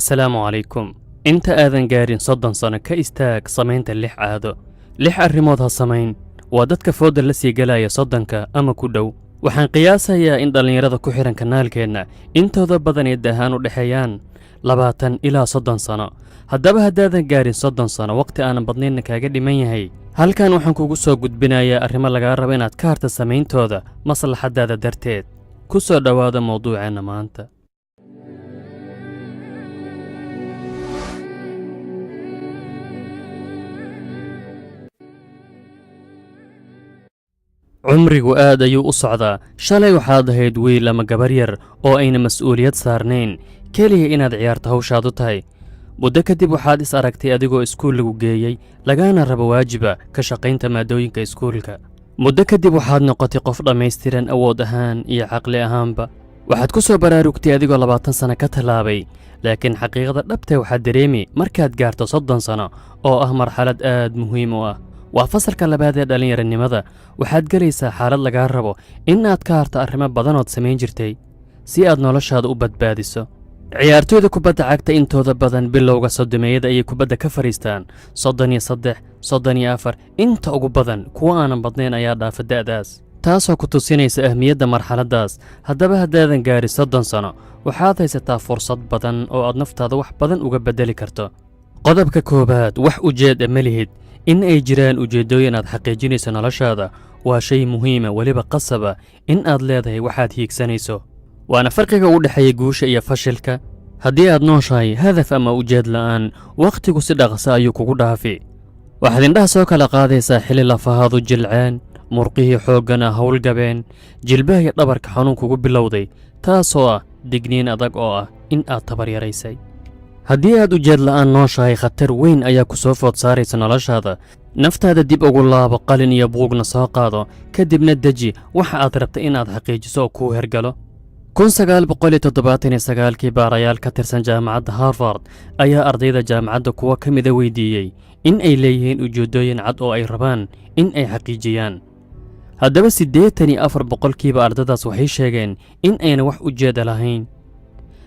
Assalaamu calaykum. Inta aadan gaarin 30 sano, ka istaag samaynta lix caado. Lix arrimood ha samayn. Waa dadka foodda la sii galaya 30-ka ama ku dhow. Waxaan qiyaasayaa in dhallinyarada ku xidhan kanaalkeenna intooda badan ay dahaan u dhexeeyaan 20 ilaa 30 sano. Haddaba, haddaadan gaarin 30 sano, wakhti aanan badnaynna kaaga dhiman yahay, halkan waxaan kugu soo gudbinayaa arrimo lagaa rabo inaad ka harta samayntooda maslaxaddaada darteed. Ku soo dhowaada mawduuceenna maanta. Cumrigu aad ayuu u socdaa. Shalay waxaad ahayd wiil ama gabar yar oo ayna mas'uuliyad saarnayn, keliya inaad ciyaarto hawshaadu tahay. Muddo kadib waxaad is aragtay adigoo iskuul lagu geeyey, lagaana rabo waajiba ka shaqaynta maadooyinka iskuulka. Muddo kadib waxaad noqotay qof dhammaystiran, awood ahaan iyo caqli ahaanba. Waxaad ku soo baraarugtay adigoo 20 sano ka tallaabay, laakiin xaqiiqada dhabtee waxaad dareemi markaad gaarto 30 sano, oo ah marxalad aad muhiim u ah. Waa fasalka labaad ee dhallinyaranimada. Waxaad gelaysaa xaalad lagaa rabo in aad ka harto arrimo badanood samayn jirtay si aad noloshaada u badbaadiso. Ciyaartoyda kubadda cagta intooda badan bilowga soddomeeyada ayay kubadda ka fadhiistaan, 33, 34 inta ugu badan. Kuwa aanan badnayn ayaa dhaafa da'daas, taasoo ku tusinaysa ahmiyadda marxaladdaas. Haddaba, haddaadan gaarin 30 sano, waxaad haysataa fursad badan oo aad naftaada wax badan uga beddeli karto. Qodobka koowaad: wax ujeed a ma lihid. In ay jiraan ujeeddooyin aad xaqiijinayso noloshaada waa shay muhiima, weliba qasaba in aad leedahay waxaad hiigsanayso, waana farqiga u dhexeeya guusha iyo fashilka. Haddii aad nooshahay hadaf ama ujeed la'aan, wakhtigu si dhaqsa ayuu kugu dhaafi. Waxaad indhaha soo kala qaadaysaa xilli lafahaadu jilceen, murqihii xooggana howlgabeen, jilbaha iyo dhabarka xanuun kugu bilowday, taasoo ah digniin adag oo ah in aad tabar yaraysay. Haddii aad ujeed la'aan nooshahay, khatar weyn ayaa ku soo food saaraysa noloshaada. Naftaada dib ugu laabo, qalin iyo buugna soo qaado, kadibna deji waxa aad rabta in aad xaqiijiso oo kuu hergalo. 1979-kii, baarayaal ka tirsan jaamacadda Harvard ayaa ardayda jaamacadda kuwo ka mida weydiiyey in ay leeyihiin ujeeddooyin cad oo ay rabaan in ay xaqiijiyaan. Haddaba, 84% ardadaas waxay sheegeen in ayna wax ujeedda lahayn,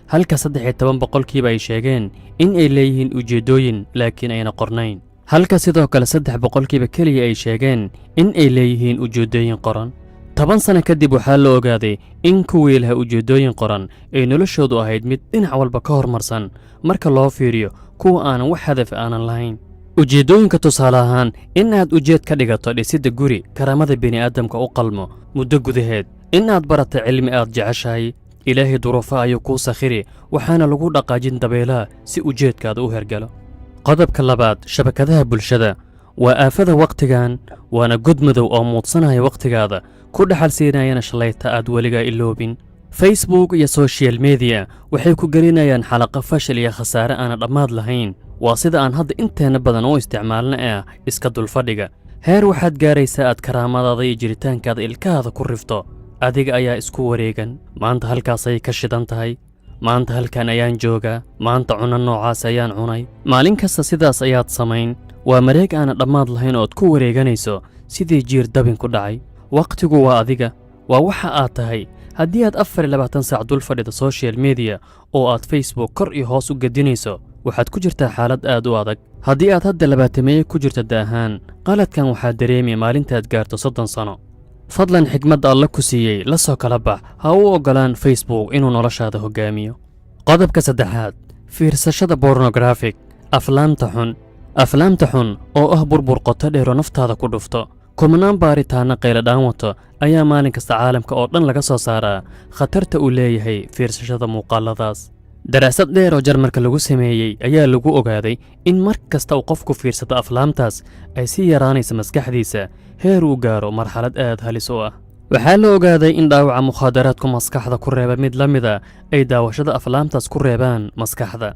halka 13% ay sheegeen in ay leeyihiin ujeeddooyin laakiin ayna qornayn, halka sidoo kale 3% keliya ay sheegeen in ay leeyihiin ujeeddooyin qoran. 10 sano kadib waxaa la ogaaday in kuwii laha ujeeddooyin qoran ay noloshoodu ahayd mid dhinac walba ka hormarsan marka loo fiiriyo kuwa aanan wax hadaf aanan lahayn. Ujeeddooyinka, tusaale ahaan, in aad ujeed ka dhigato dhisidda guri karaamada bini'aadamka u qalmo muddo gudaheed, in aad barata cilmi aad jeceshahay. Ilaahay duruufo ayuu kuu sakhiri, waxaana lagu dhaqaajin dabeelaha si ujeedkaada u hergalo. Qodobka labaad: shabakadaha bulshada waa aafada wakhtigan, waana god madow oo muudsanaya wakhtigaada, ku dhaxal siinayana shalayta aad weligaa iloobin. Facebook iyo social media waxay ku gelinayaan xalaqo fashil iyo khasaare aana dhammaad lahayn. Waa sida aan hadda inteenna badan u isticmaalna ee ah iska dulfadhiga. Heer waxaad gaaraysaa aad karaamadaada iyo jiritaankaada ilkahaada ku rifto. Adiga ayaa isku wareegan: maanta halkaasay ka shidan tahay, maanta halkan ayaan joogaa, maanta cunno noocaas ayaan cunay. Maalin kasta sidaas ayaad samayn. Waa mareeg aana dhammaad lahayn ood ku wareeganayso sidii jiir dabin ku dhacay. Wakhtigu waa adiga, waa waxa aad tahay. Haddii aad 24 saac dul fadhida social media oo aad Facebook kor iyo hoos u gedinayso, waxaad ku jirtaa xaalad aad u adag. Haddii aad hadda labaatameeye ku jirta da'ahaan, qaladkan waxaad dareemi maalintaad gaarto 30 sano. Fadlan, xigmadda Alla ku siiyey la soo kala bax. Ha u oggolaan Facebook inuu noloshaada hoggaamiyo. Qodobka saddexaad: fiirsashada pornographic, aflaamta xun. Aflaamta xun oo ah burbur qoto dheeroo naftaada ku dhufto. Kumanaan baaritaanno qayladhaan wato ayaa maalin kasta caalamka oo dhan laga soo saaraa khatarta uu leeyahay fiirsashada muuqaaladaas. Daraasad dheer oo Jarmarka lagu sameeyey ayaa lagu ogaaday in mar kasta uu qofku fiirsado aflaamtaas ay sii yaraanaysa maskaxdiisa, heer uu gaaro marxalad aad halis u ah. Waxaa la ogaaday in dhaawaca mukhaadaraadku maskaxda ku reeba mid la mida ay daawashada aflaamtaas ku reebaan maskaxda.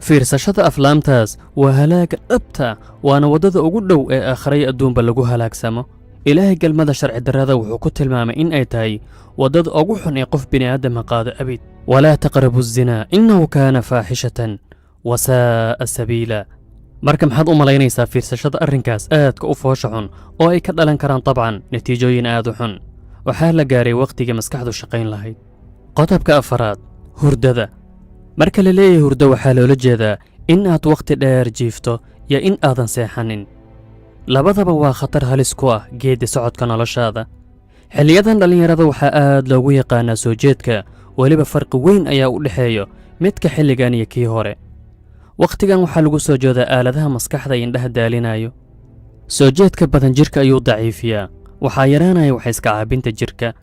Fiirsashada aflaamtaas waa halaaga dhabta, waana waddada ugu dhow ee aakhiray adduunba lagu halaagsamo. Ilaahay galmada sharci darrada wuxuu ku tilmaamay in ay tahay waddada ugu xun ee qof bini'aadama qaado abid: walaa taqrabu الzinaa innahu kaana faaxishatan wasaa'a sabiila. Marka maxaad u malaynaysaa fiirsashada arrinkaas aadka u foosha xun oo ay ka dhalan karaan dabcan natiijooyin aad u xun? Waxaa la gaaray wakhtigii maskaxdu shaqayn lahayd. Qodobka afaraad: hurdada. Marka la leeyahay hurdo, waxaa loola jeedaa in aad wakhti dheer jiifto iyo in aadan seexanin. Labadaba waa khatar halis ku ah geeddi socodka noloshaada. Xilliyadan dhallinyarada waxaa aad loogu yaqaanaa soo jeedka. Weliba farqi weyn ayaa u dhexeeyo midka xilligan iyo kii hore. Wakhtigan waxaa lagu soo jeedaa aaladaha maskaxda iyo indhaha daalinayo. Soo jeedka badan jidhka ayuu daciifiyaa. Waxaa yaraanaya wax iska caabinta jidhka,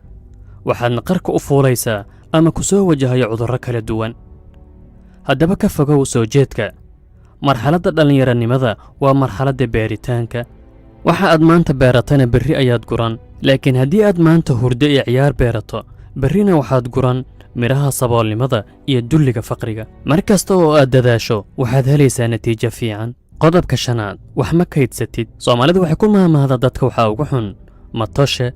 waxaadna qarka u fuulaysaa ama ku soo wajahayo cudurro kala duwan. Haddaba ka fogow soo jeedka. Marxaladda dhallinyaranimada waa marxaladda beeritaanka. Waxa aad maanta beeratana berri ayaad guran, laakiin haddii aad maanta hurdo iyo ciyaar beerato, berrina waxaad guran midhaha saboolnimada iyo dulliga faqriga. Mar kasta oo aad dadaasho, waxaad helaysaa natiijo fiican. Qodobka shanaad: wax ma kaydsatid. Soomaalidu waxay ku maahmaahda dadka waxaa ugu xun matoshe,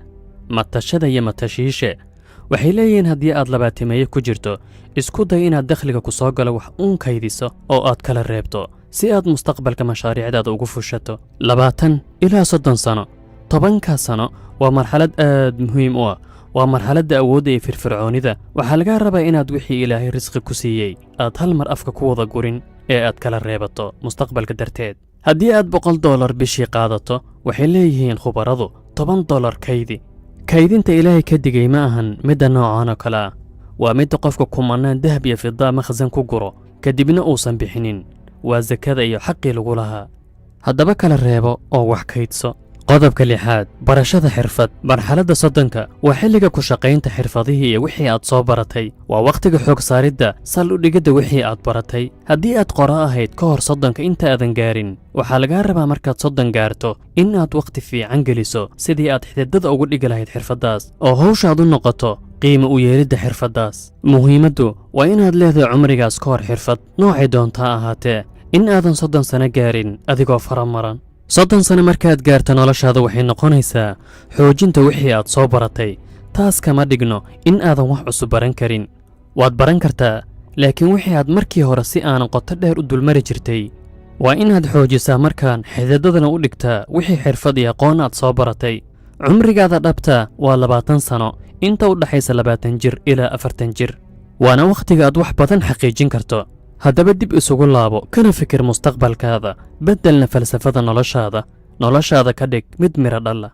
matashada iyo matashiishe. Waxay leeyihiin, haddii aad 20-meeye ku jirto, isku day inaad dakhliga ku soo galo wax uun kaydiso oo aad kala reebto, si aad mustaqbalka mashaariicdaada ugu fushato. 20 ilaa 30 sano, 10-ka sano waa marxalad aad muhiim u ah. Waa marxaladda awoodda iyo firfircoonida. Waxaa lagaa rabaa inaad wixii Ilaahay risqi ku siiyey aad hal mar afka ku wada gurin ee aad kala reebato mustaqbalka darteed. Haddii aad $100 bishii qaadato, waxay leeyihiin khubaradu, $10 kaydi. Kaydinta Ilaahay ka digay ma ahan midda noocan oo kale ah. Waa midda qofka kumannaan dahab iyo fida makhsan ku guro, kadibna uusan bixinin. Waa sakada iyo xaqii lagu lahaa. Haddaba kala reebo oo wax kaydso. Qodobka lixaad: barashada xirfad. Marxaladda 30-ka waa xilliga ku shaqaynta xirfadihii iyo wixii aad soo baratay. Waa wakhtiga xoog saaridda sal u dhigidda wixii aad baratay. Haddii aad qoro ahayd ka hor 30-ka inta aadan gaarin, waxaa lagaa rabaa markaad 30 gaarto in aad wakhti fiican geliso sidii aad xididada ugu dhigi lahayd xirfaddaas, oo hawshaad u noqoto qiimo u yeelidda xirfaddaas. Muhiimaddu waa inaad leedahay cumrigaas ka hor xirfad, noocay doontaa ahaatee, in aadan 30 sano gaarin adigoo faramaran. 30 sano markaad gaarto, noloshaada waxay noqonaysaa xoojinta wixii aad soo baratay. Taas kama dhigno in aadan wax cusub baran karin. Waad baran kartaa, laakiin wixii aad markii hore si aanan qoto dheer u dulmari jirtay waa inaad xoojisaa, markaan xididadana u dhigtaa wixii xirfad iyo aqoon aad soo baratay. Cumrigaada dhabta waa 20 sano, inta u dhaxaysa 20 jir ilaa 40 jir, waana wakhtiga aad wax badan xaqiijin karto. Haddaba dib isugu laabo, kana fikir mustaqbalkaada, beddelna falsafada noloshaada. Noloshaada ka dhig mid midho dhalla.